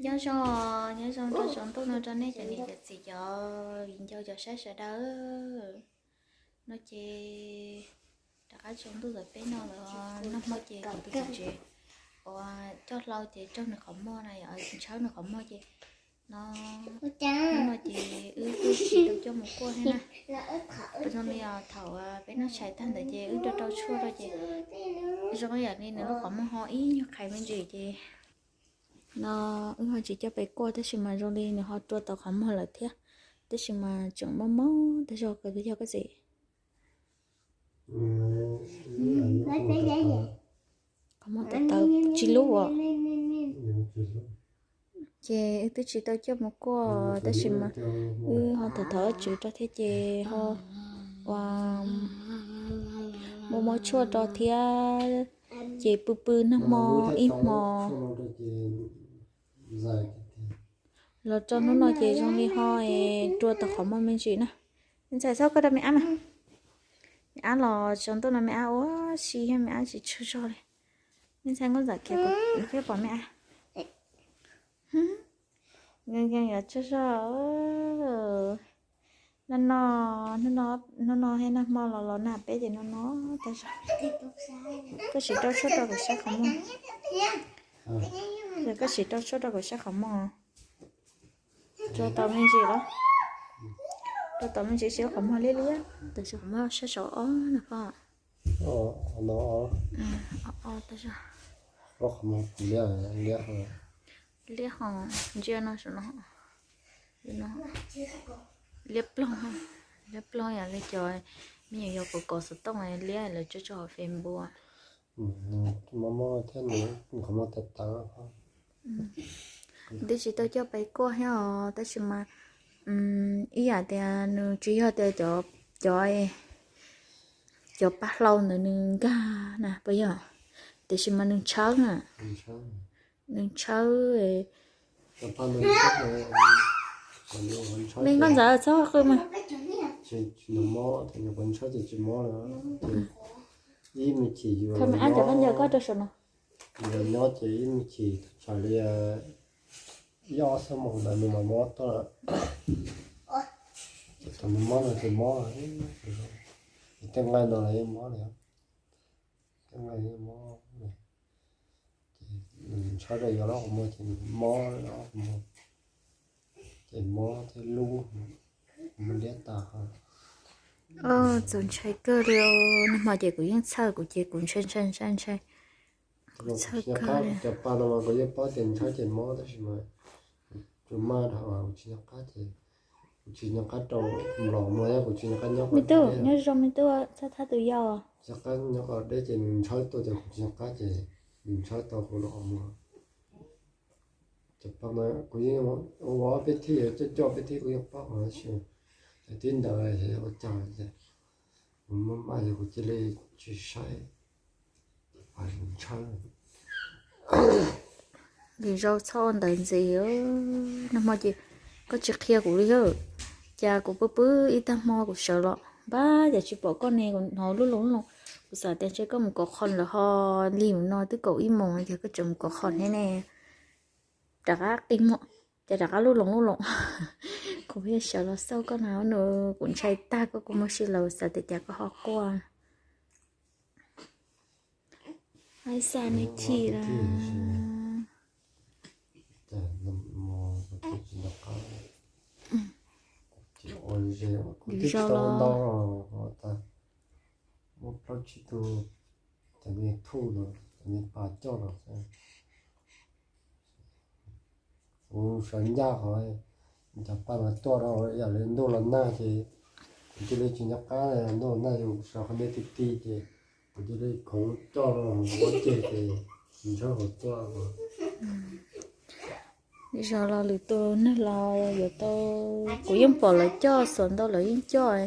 Nyob zoo, nyob zoo rau tsaus ntuj no rau nej cov niam cov txiv cov viv ncaus cov saib sawv daws. No ces rov qab tsaus ntuj ntawm peb no lawm, nag hmo ces kuv tus txiv tsev uas coj hlau ces raug nws qhov muag na, yog tshawb nws qhov muag ces no, hnub no ces wb twb tsis tau coj mus kuaj thiab na. Zoo li thaum peb noj tshais tag ntawd ces wb rau rau tshuaj rau ces zoo yam li nws lub qhov muag ho ib nyuag qhais me ntsis ces no wb ho tsis coj pais kuaj tab sis mas zoo li nws ho rua tau qhov muag lawm thiab, tab sis mas tseem mob mob tag zog kawg li yog koj txiv. Qhov muag tawv tawv tsis lub as. Ces wb twb tsis tau coj mus kuaj tab sis mas wb ho thov thov Vajtswv rau thiab ces ho ua muab muab tshuaj rau thiab ces pw pw nag hmo ib hmo los rau hnub no ces zoo li ho rua tau qhov muag me ntsis na. Me ntxhais, txhob koj rau me ab mas. Me ab los tsaus ntuj no me ab ua si thiab me ab tsis tsaug zog li. Me ntxhais Nkauj Ntxawm khiav, kuv thiaj pom me ab. Nkees nkees yuav tsaug zog. No no, hnub no thiab nag hmo los los nag peb ces no no tag zog. Koj sim rau tshuaj rau kuv saib qhov muag. Koj sim rau tshuaj rau kuv saib qhov muag. Rau tau me ntsis los? Rau tau me ntsis, sim qhov muag liab liab, tam sim qhov muag saib saum ob no pom. Liab ho ntsia no saum no. Liab ploog, liab ploog yam li cov me nyuam yaus kov kov xov tooj liab lawv tso tso hauv Facebook. Mob mob thiab nws qhov muag tawv tawv. Twb tsis tau coj pais kuaj thiab os, tab sis mas ib yam tias nws tsis yog tias cov, cov, cov pa hlau ntawd nws nkag na puas yog? Tiam sis mas nws tshawb na, nws tshawb. Me Nkauj Ntxawm txhob qw mas. Tsis mob, thaum me ab cov khaub ncaws koj rau saum no. Yus nyob ces ib me chim txhais li ib ob xuab moos ntawd nws mam mob tuaj. Ces thaum nws mob no ces mob, tej nqaij no los yeej mob li, tej nqaij yeej mob. Ces nws ntshawb rau yus lub qhov muag ces nws mob lub qhov muag, ces mob thiab lub, mob liab tas. Txaus ntshai kawg li, nag hmo ces kuv yeej txhawj, kuv ces kuv ntshai ntshai ntshai ntshai. Kuv txhawj kawg li. Cov pa no mas kuv yeej paub tias ntshawb ces mob tab sis mas kuv maj dhau, kuv tsis nco qab ces kuv tsis nco qab rau nplos muag thiab kuv tsis nco qab nyob. Me tub, nyob zoo me tub, txhob thab tus yau. Tsis nco qab nyob qhov deb ces nws ntshawb tuaj ces kuv tsis nco qab ces nws ntshawb tau kuv lub qhov muag. Cov pa no kuv yeej ua ob peb thib, coj coj peb thib kuv yeej paub qhov no tab sis cov thib ntawd ua cas kuv maj maj ces kuv cia li tsis saib, ntshawb. Lwm zaus txhob ua ntawd ntxiv. Nag hmo ces koj tsis qhia kuv li, cas kuv pw pw ib tag hmo kuv sawv los npab cas tsis pom koj ne, kuv hnov lub loos lub loos. Kuv xav tias ntshe koj mus kov qhov lawm ho, lig no twb kaum ib moos ces koj tseem mus kov qhov thiab ne. Rov qab qi muag, ces rov qab lub loos lub loos. Kuv thiaj sawv los xauj koj na, kuv ntshai tag koj, kuv muaj sij laus xav tias cas koj ho quaj. Ai xa nws chim lawm. Ua ze kuv twb tsis tau ntau tas, muaj plaub tsib tug cov niag thuj los cov niag pas coj los xwb. Kuv sawv ncaj qhov cov pa no tuaj rau yam li ntuj los nag ces kuv cia li tsis nco qab, ntuj los nag ces kuv sawv qhov niag ti ti ces kuv cia li khoov coj los ua ceg ces nws ntshawb hauv tuaj. Zaum los lwm tus neeg los yuav tau, kuv yeej pom lawv coj xuas ntau, lawv yeej coj,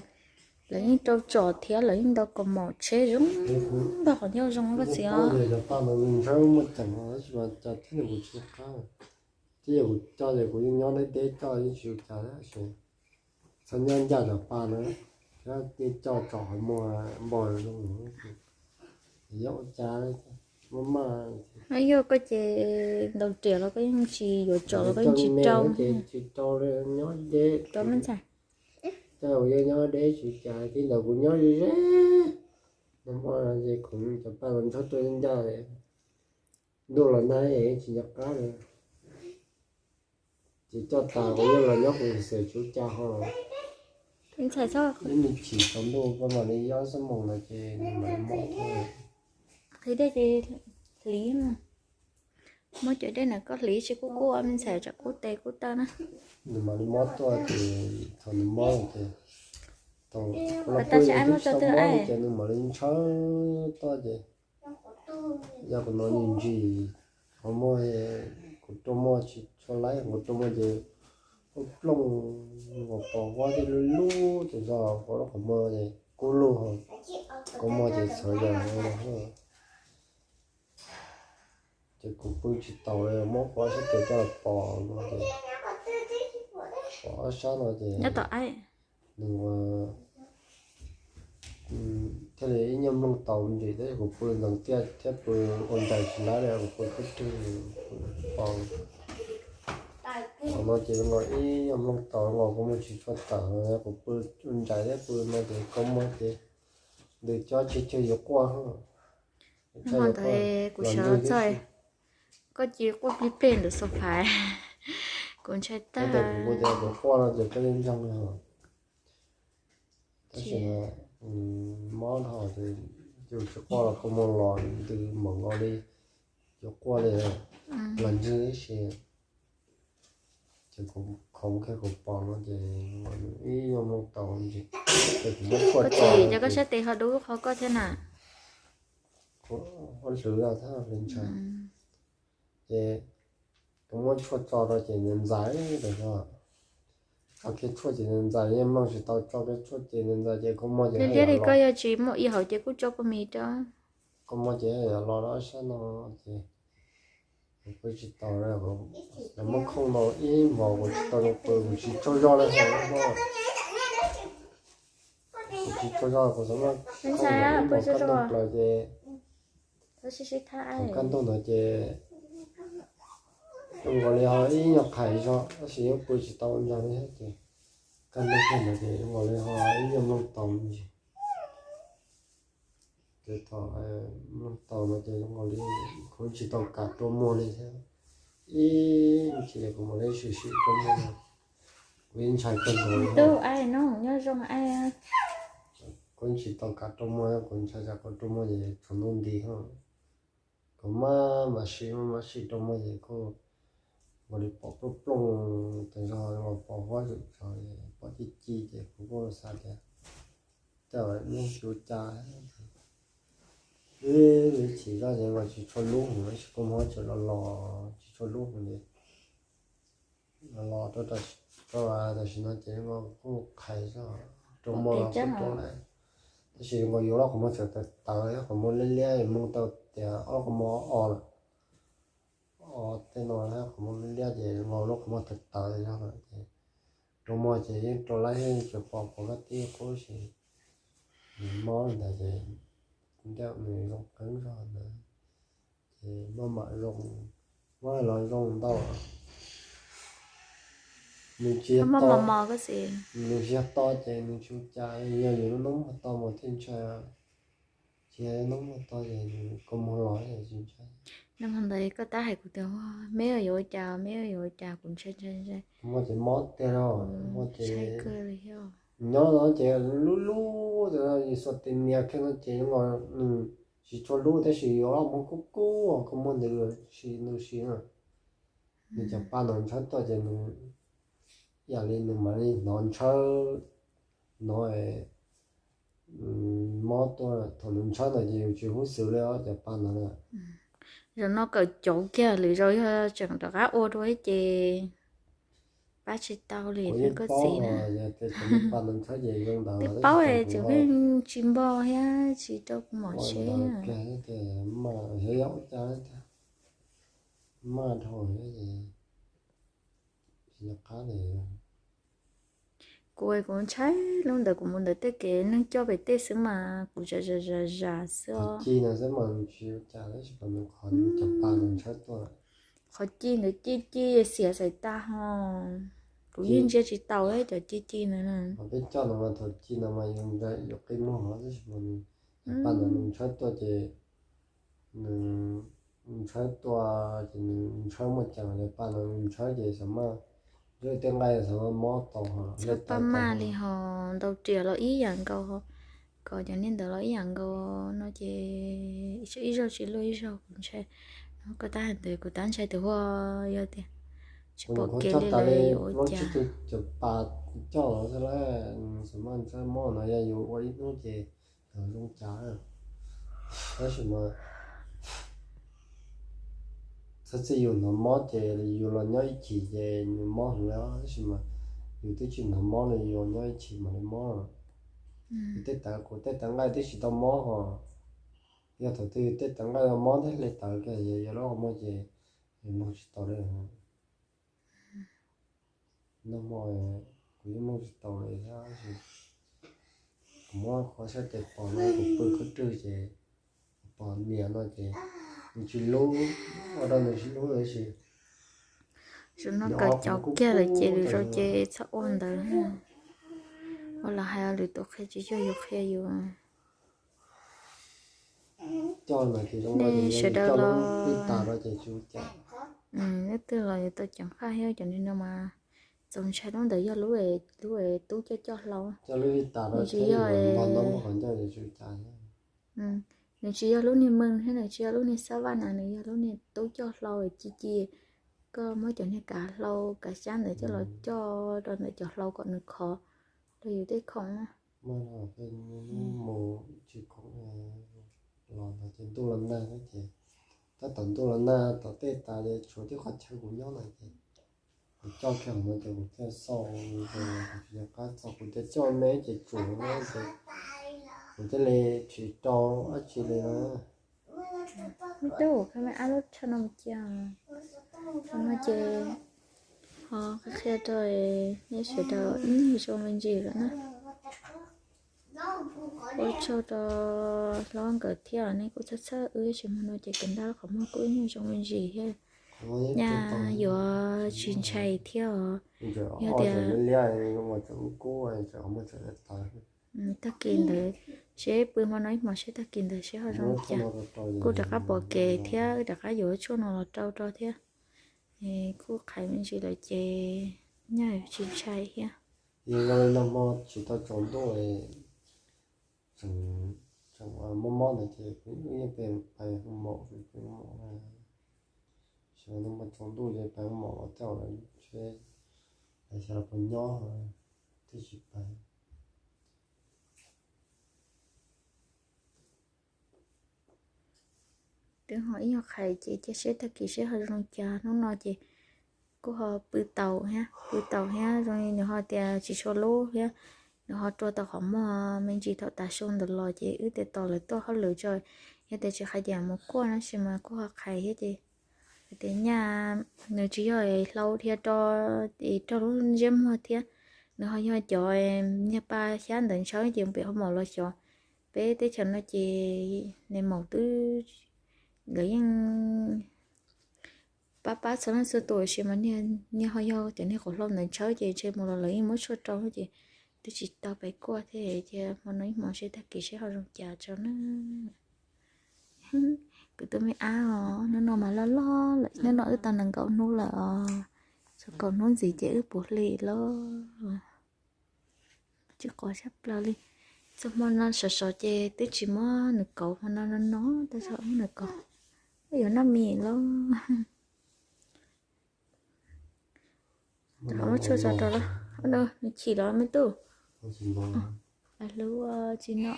lawv yeej rau tsom thiab lawv yeej ntau kaus mom tsheb zoo nkauj, qhov ncauj zoo koj txiv os. Cov pa no nws ntshawb muaj ceem tab sis mas cas thiab kuv tsis nco qab. Twb yog kuv coj ces kuv yeej nyob deb deb coj yeej tsis ua cas tab sis txhob nyob ncaj cov pa no thiab yeej coj tsom qhov muag npog zoo, yog ua cas li thiab. Muab maj. No yog koj ces ntaus riam los koj yeej tsis yuav tsom los koj yeej tsis rau. Tsis rau, nyob deb, rau me ntxhais. Coj yog nyob deb tsis cas, tib ntawd kuv nyob ze ze. Nag hmo ces kuv cov paj los ntshob tuaj ncaj, ntuj los nag tsis nco qab li. Ces coj tas kuv yeej los nyob kuv xwb tsis ua cas ho. Ib me chim tsaus ntuj koj mam li yob xab moos no ces nws mam li mob thiab. Qhib dej ces hliv, muab cov dej na koj hliv tsis kub kub me ntxhais tsam kub tes kub taw na. Nws mam li mob tuaj ces thaum nws mob ces, thaum tab sis mob ces nws mam li ntshaw tuaj ces yog kuv no ntsis ntsis, qhov muag, kuv rua muag tsis tshua laib, kuv rua muag ces plooj plooj, pos huab thiab lub lub ces zog qhov muag ces kub lug, kua muag ces txhawv yam no. Ces kuv pw tsis taus, muab kuv ob sab tes coj los pos no ces, pos ob sab no ces nws ua thiaj li ib nyuag mloog taus ntsis, tab sis kuv pw ntxeev tiaj thiab pw ua nraim tsis laib li, kuv pw qhib rwg pos. Thaum no ces nkaus ib nyuag mloog taus nkaus kua muag tsis tshua tawm, kuv pw ua nraim thiab pw no ces kua muag ces ntws cob tsis cuag yuav quaj. Ho ntawd kuv xav txog koj cia quaj plig pleg ntawm sofa, kuv ntshai tag. Kuv tias kuv quaj no ces koj yeej ntseeg li. Tab sis mob dhau ces yus tsis quaj los kua muag los ntws mam nkaus li, yus quaj li los ntswg ib si. Ces kuv khoov kiag kuv pos no ces ib nyuag mloog taus ntsis, ces kuv muab tshuaj tso. Koj tsis cov koj sab tes ho dub qhov koj thiab na. Kuv ua hlwv los thiab li ntshai. Ces kuv muab tshuaj tso rau ces nws ntxais ntawm no, tso kiag tshuaj ces nws ntxais, yeej mloog tsis tau, tso kiag tshuaj ces nws ntxais ces kua muag ces liab li koj yog tsis muaj ib hauv ces kuj tso kua mis rau. Kua muag ces yuav los rau sab no ces kuv pw tsis taus, muab khooj no ib hmos kuv tsis tau zoo pw, kuv tsis tsaug zog li. Kuv tsis tsaug zog, kuv xav muab khooj no ib hmos kaj ntug plaws ces kaj ntug ntawd ces zoo nkaus li ho ib nyuag qhais zog tab sis yeej pw tsis tau ua ntsaag li thiab ces kaj ntug kawg ntawd ces zoo nkaus li ho ib nyuag mloog taus me ntsis. Ces thaum mloog taus no ces zoo nkaus li kuv tsis tau kam rua muag li thiab, ib me chim kuv mam li sim sim rua muag, kuv yeej ntshai kawg nkaus li. Kuv tsis tau kam rua muag, kuv ntshai tsam kuv rua muag ces tshuav ntuj nti, kuv maj mam sim maj mam sim rua muag ces kuj nkaus li pom plooj plooj, tes zog los pos huab zom zaws, pom ci ci ces kuv kuj xav tias tej zaum yeej tsis ua cas. Ib me chim zoj ces nkaus tsis tshua lub heev, tab sis kua muag tseem los los tsis tshua lub heev li. Los los rau tam sim no ces nkaus kuj qhais zog, rua muag los kuj rua lawm, tab sis nkaus yuav lub qhov muag txawm tawv tawv, qhov muag liab liab, mloog tau tias ob lub qhov muag o lawm. O, tej no qhov muag liab liab ces nkaus lub qhov muag tawv tawv zog lawm ces rua muag ces yeej rua laib thiab, tsuas pom pom kab tib qub ces nws mob li ntawd ces ntiaj nws zoo qeeb zog ntawd ces maj mam zoo, muab los zoo ntau. Nws tsis yog to, nws tsis yog to ces nws tsis ua cas, yog yus lub noob muag to mas thiaj ntshai. Tsis yog noob muag to ces nws kua muag los tsis ntshai. Nag hmo ntawd koj tab hais kuv tias, me yuav ua cas, me yuav ua cas, kuv ntshai ntshai ntshai. Muag ces mob tiag no, muag ces nyob no ces lub lub, yus xuas tes nias kiag no ces nws tsis tshua lub tab sis yuav muag kub kub, kua muag ntws si ntws si na. Nws cov pa no ntshawb tuaj ces nws ib yam li nws mam li hnov ntshawb, hnov mob tuaj. Thaum nws ntshawb ntawd ces yus tsis hub xwm li os cov pa ntawd na. Zaum no kawm cauv kiag, lwm zaus yog tseem rov qab ua dua ces pab tsis tau li. Kuv yeej paub, yog tias cov pa ntawd ntshawb ces zoo ntawd, peb paub es tseem pheej tsis npog thiab tsis rau kuv mom seb. Maj dhau, tsis nco qab li. Kuv, kuv ntshai lub ntawd, kuv mus ntawm tej kev neeg coj pem tej xwb mas kuv zam zam zam zam xwb os. Ci no xwb mas nws tsis ua cas tab sis mas nws qhov cov pa nws ntshawb tuaj. Qhov ci ntawd ci ci xiam xaiv tas ho. Kuv yeej ntsia tsis tau cov ci ci ntawd na. Peb coj no mas thaum ci no mas yuav qi muag hov tab sis mas cov pa no nws ntshawb tuaj ces nws ntshawb tuaj ces nws ntshawb muaj ceem, cov pa no nws ntshawb ces xav mas ntshe tej nqaij xav mas mob tau ho. Txhob pab maj li ho, ntau riam los ib yam nkaus, kom cov niag ntawd los ib yam nkaus no ces ib zaug tsis luaj ib zaug kuv ntshai. Koj tab hais ntawd kuv tab ntshai tus huaj yog tias tsis pom kev li lawv yuav ua cas. Cov pa coj los xwb lawm, xav mas ntshai mob no yog yuav ua ib hnub ces zoo cas. Tab sis mas txhob txij yus hnov mob ces yus los nyob ib chim ces nws mob heev li, tab sis mas yus twb tsis hnov mob li yus nyob ib chim mam li mob. Tej tawv, kuv tej tawv nqaij twb tsis tau mob ho. Yog thaum twg tej tawv nqaij mob thiab hle tawv kiag yog lub qhov muag ces mloog tsis tau li. Nag hmo kuv yeej mloog tsis tau li thiab, kuv muab qhov sab tes pom no kuv pw qhov twg ces pom niam no ces nws tsis lub, ua rau nws tsis lub li sis. Zaum no kaw cov kiag lawm ces lwm zaus ces txhob ua ntawd. Ua los hais lwm tus qhia tsis yog yus qhia yus. Nej sawv daws los, leej twg los yuav tau ceev faj thiab cov niag no mas txaus ntshai. Lub ntawd yog lub, lub tub coj coj hlau, nws tsis yog, nws tsis yog lub niag meej thiab nws tsis yog lub niag xab vaj na, nws yog lub niag tub coj hlau ci ci. Koj muab cov niag kav hlau kav xyab ntawd coj los coj rau ntawm cov hlau kom nws khov rau yus tej khoom na. Mus tsis khoom los ces ntuj los nag ces tab tom ntuj los nag tom tej tas ces tshuav tib qhov chaw kuv nyob no ces kuv coj kiag no ces kuv thiaj xauj ces kuv tsis nco qab txog, kuv thiaj coj me ces tsuas no ces kuv thiaj li tsis rau dab tsi li na. Me tub, koj me ab lub tsho no mus cia. Zoo no ces ho qhia rau nej sawv daws ib nyuag zoo me ntsis lawm na. Ua tsaug rau hlob nkawd thiab, nej kuj txhawb txhawb wb, tab sis hmo no ces kev ntaj lub qhov muag kuj ib nyuag zoo me ntsis thiab. Nyaj yuav tsis ntshai thiab os. Yog tias tag kis ntawd seb pw hmo no ib hmos seb tag kis ntawd seb ho zoo cas. Kuj rov qab pom kev thiab wb rov qab yuav tshuaj no los rau rau thiab. Kuj qhaiv me ntsis lawm ces nyaj yuav tsis ntshai thiab. Yog li no hmo tsis tau tsaus ntuj, tseem mob mob ntawd ces kuv yeej pais hu mom, hu mom, xyov no hmo tsaus ntuj ces pais hu mom los tej zaum lawv seb lawv xyov lawv puas nyob, twb tsis pais. Twb ho ib nyuag qhais ces cia seb tag kis seb ho zoo cas. Hnub no ces kuj ho pw taus thiab, pw taus thiab zoo li nws ho tias tsis tshua lub thiab, nws ho rua tau qhov muag me ntsis thaum tav su ntawd los ces wb thiaj tos lawv tuaj hauj lwm tso. Yog tias tsis qhais ces mus kuaj no sis mas kuj ho qhais thiab ces tias nyaj nws tsis yog hlau dhia rau, es raug lub ntsej muag thiab, nws ho yog cov niag pa xyab ntawd ntshawb ces pem ho mom los xyov. Peb teb chaws no ces niag maum twb, lawv yeej pab pab txhua leej txhua tus sis mas niag ho yog cov niag qhuav hlau ntawd ntshawb ces ntshe mus los lawv yeej muab tshuaj rau ces twb tsis tau pais kuaj thiab. Cia hmo no ib hmos seb tag kis seb ho zoo cas tso na. Kuv tus me ab os, hnub no mas loj loj lawm, hnub no wb tau nees nkaum hnub lawm os. Txog kaum hnub ntxiv ces wb puv hli lawm. Tsis qos tshaj plaws li. Txog hmo no sov sov ces twb tsis muab nws kauv, hmo no no no tab sis muab nws kauv. Wb yuav noj mis lawm. Muab tshuaj tso rau lawm. Nws chim los me tub. Hlub tsis noj.